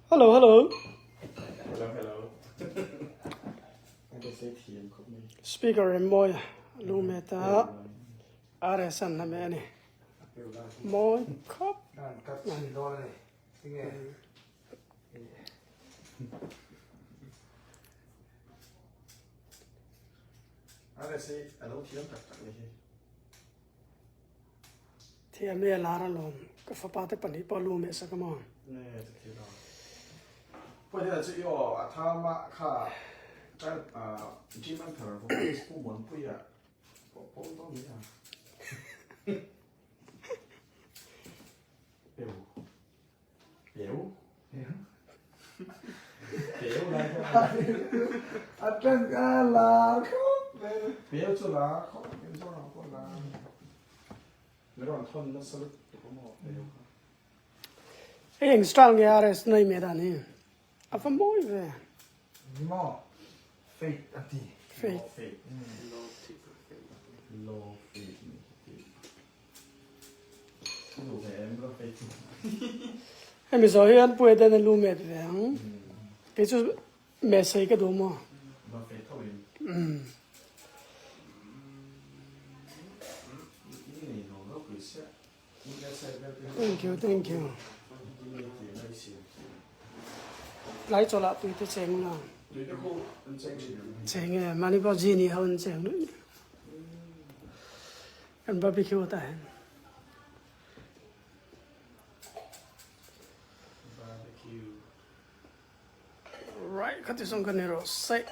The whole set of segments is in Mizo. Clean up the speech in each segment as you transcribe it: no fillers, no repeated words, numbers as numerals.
Hello hello. Hello hello. An ka sei thiam khawp mai. Speaker rem mawi lu me ta RS an na me ani. Mawi khawp. An cut chin dawn ani. Tinge. RS hi a lo thiam tak tak ni hi. Thiam e lar alawm. Ka fapa te pahnih pawh lu meh sak a maw? Nge ka thil a. Pawh hian chu i aw a tha mah kha ka gym an thar vocalist Pu Muanpuia pawh pawl dawn ni a. Peu. Peu. Peu lai pawh. A tang a la khawp mai. Peu chu la khawp mai Mizoram pawh la. Mi rawn thawn nasa lutuk a maw peu kha. Hei eng style nge RS nei me dan hi? A va mawi ve. Ni maw? Fate a ti. Fate. Fate. Low fate ni hi ti. Lu ve em low fate. Hei mizo hi an puai den a lu met ve ang. Kei chu me sei ka duh maw? Low fate tho in. Thank you, thank you. Tlai chawlh ah tui te cheng la. Cheng e, mani pawh ji ni ho an cheng luih ni. Kan barbecue ta hen. Right, khati song kan ni ro sai.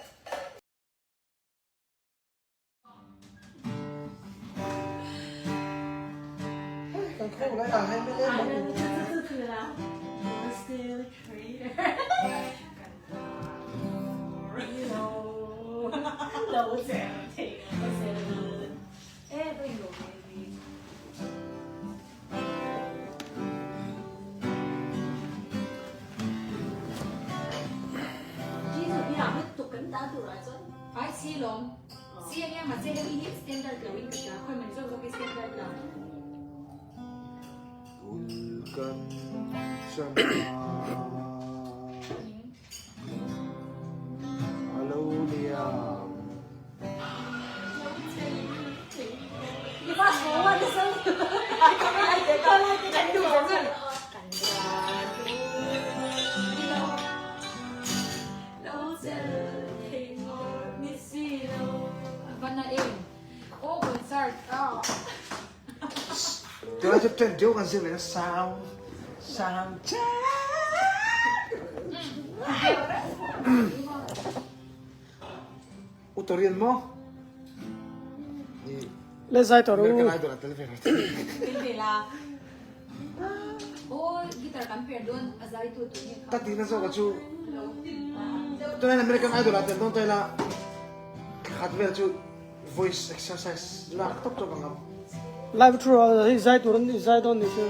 Le zai tawh rawh u. Live thu ah hei zai tur an ni zai dawn ni chu.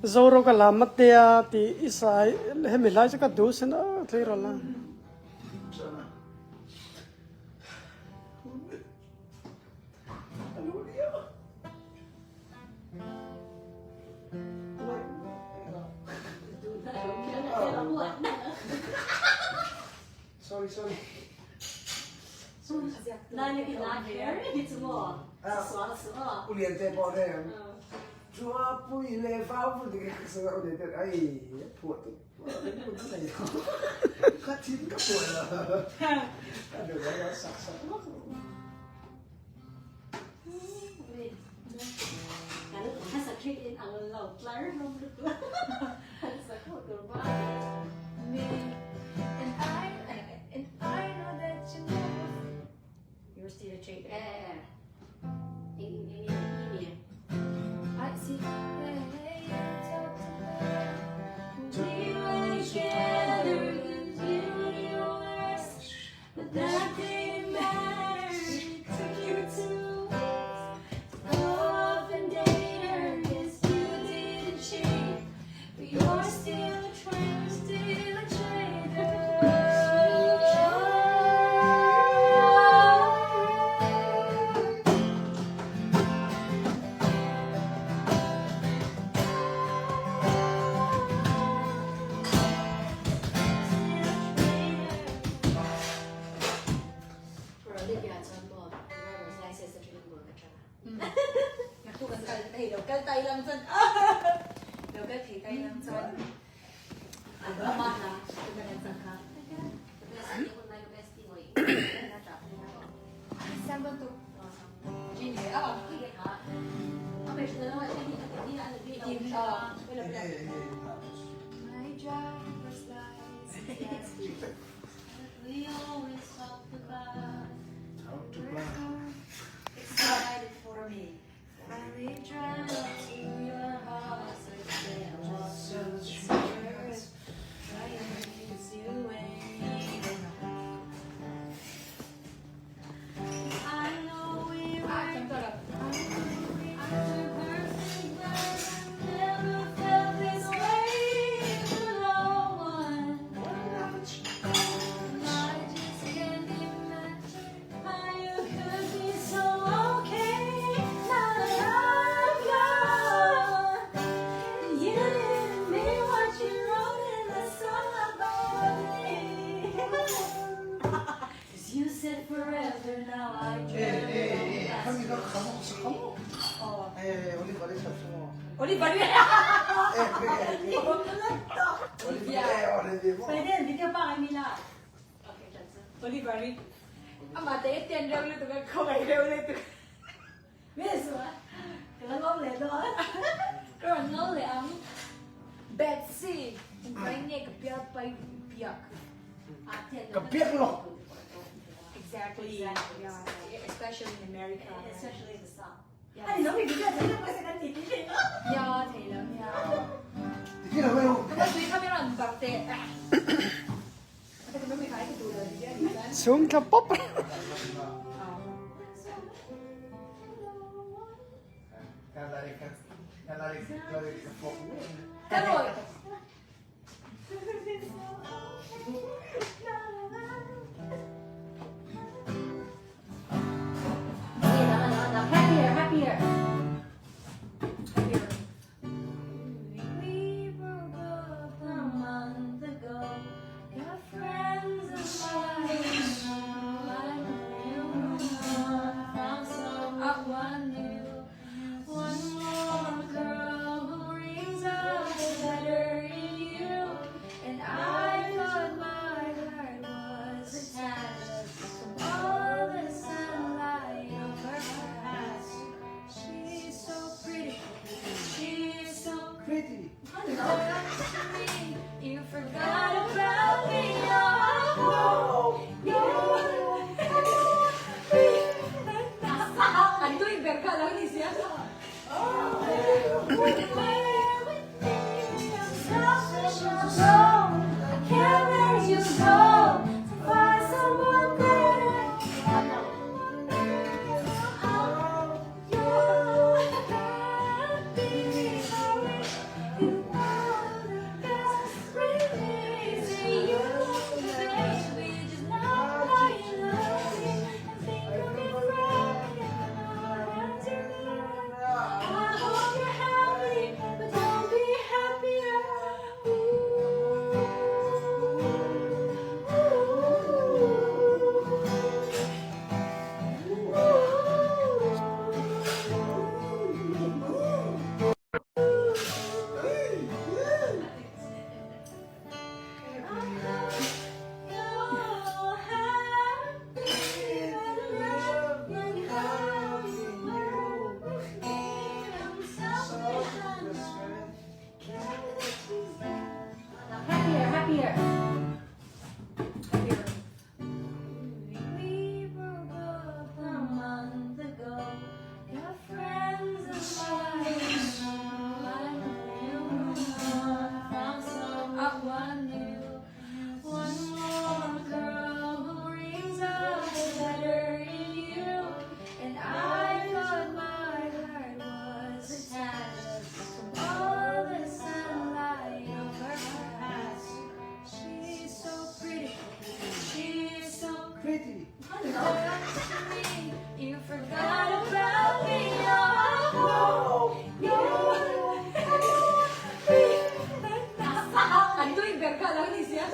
Zoro ka la matea ti isai hemi hlai chu ka duh sin a tleirawl a. Hei lo kal ta ilang chuan lo kal thei ta ilang chuan ama hla ka Ka biak lo. Exactly. Yeah. Especially in America. Especially in the South. Yeah. 啊，你諗住點解整咗食緊甜點嚟咯？ Yeah, thầy lắm yeah. Ti lo veo. Các bạn tùy camera mình bạc tệ. Cái mình thấy cái tủ rồi Sung thla pop. Cái rồi. Happier, happier. Happier. We broke up a month ago. Got friends of mine. Found someone new. One more girl who brings out the better in you. And I thought my heart was detached from all the sunlight of her past. She's so pretty. She's so Pretty. me. You forgot about me. Oh, no. Anh tôi bẹt cả lắm đi xé. Can't let you go to find someone better. You're happy. I wish you all the best. Release you, baby. Just know how you love me and think of me forever. I hope you're happy, but don't be happier. Ooh, ooh, ooh. Happier, happier. Happier. We broke up a month ago. Got friends of mine. Found someone new. One more girl who brings out the better in you. And I thought my heart was detached from all the sunlight of her past. She's so pretty. She's so Pretty. me. You forgot about me. Oh, no. Anh tôi bẹt cả lắm đi xé.